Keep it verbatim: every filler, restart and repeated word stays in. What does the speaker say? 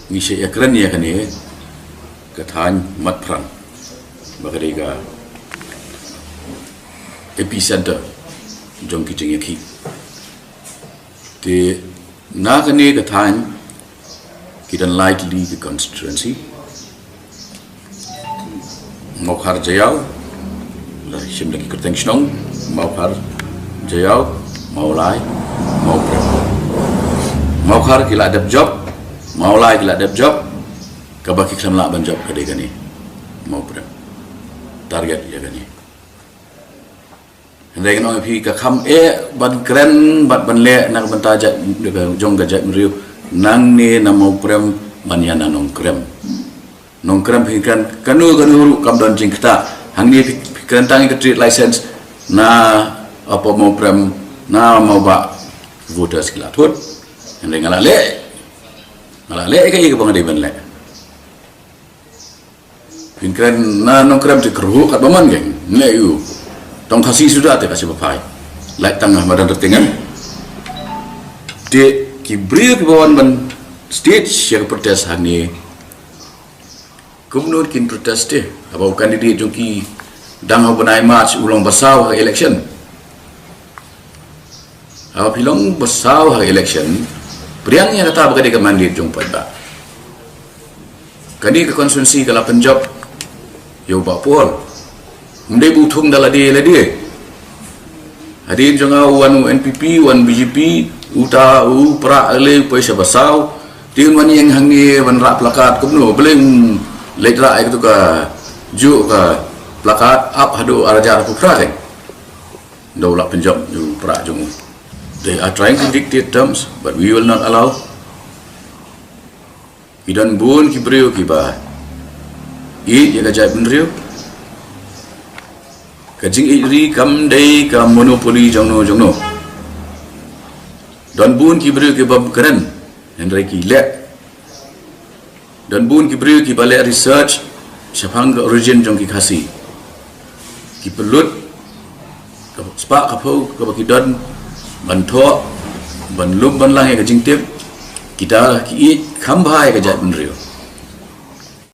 Ngi shait ïakren ïa kane ka thaiñ Matphrang ba ka dei ka epicenter jong ki jingïakhih. Te na kane ka thaiñ ki don lai tylli ki constituency. Mawkhar Jaïaw, la shim da ki kyrteng shnong, Mawkhar Jaïaw, Mawlai, Mawprem. Mawkhar ki la dep jop, Mawlai ki la dep jop, kaba ki khlem lah ban jop ka dei kane, Mawprem. Target ïa kane. Hynrei ngan ong ïa phi, ka kham eh ban kren bad ban leh na ka bynta jait, jong ka jaitbynriew, nangne na Mawprem ban ïa na Nongkrem. Nongkrem phi kren kano kano ruh kam don jingktah. Hangne phi, phi kren tang ïa ka trade license na Upper Mawprem, na Mawbah, voters ki la thut. Hynrei nga la leh, nga la leh ïa kaei kaba nga dei ban leh. Phin kren na Nongkrem te kyrhuh katba mon keiñ. Nleh ïa u. Tang Khasi suda te ka shi ba phai. Lait tang ha madan rtingen. Te ki briew kiba wan ban stage ïa ka protest hangne, kumno kin protest te? Haba u candidate jong ki dang ha u bnai March u long ba saw ha election. Haba phi long ba saw ha election, pdiang ïa kata ba ka dei ka mandate jong u paidbah. Kane ka constituency ka la pynjop ïa u Bah Paul. Ym dei ba u thung da lade lade. Hadien jong nga u wan u N P P, u wan B J P, uta u Prah lei u poi sha ba saw. Te un wan ïeng hangne ban rah placard kumno, balei um leit rah ïa katu ka, juh ka placard ap haduh ar hajar arphew phra keiñ. Ynda u la pynjop ïa u Prah jong u. They are trying to dictate terms, but we will not allow. Ki don bun ki briew kiba ïeit ïa ka jaitbynriew. Ka jingïeit ri kam dei ka monopoly jongno jongno. Don bun ki briew kiba kren, hynrei ki leh. Don bun ki briew kiba leh research shaphang ka origin jong ki Khasi. Ki pynlut ka spah ka phew kaba ki don ban thoh, ban lum ban lang ïa ka jingtip. Kita ki ïeit kham bha ïa ka jaitbynriew.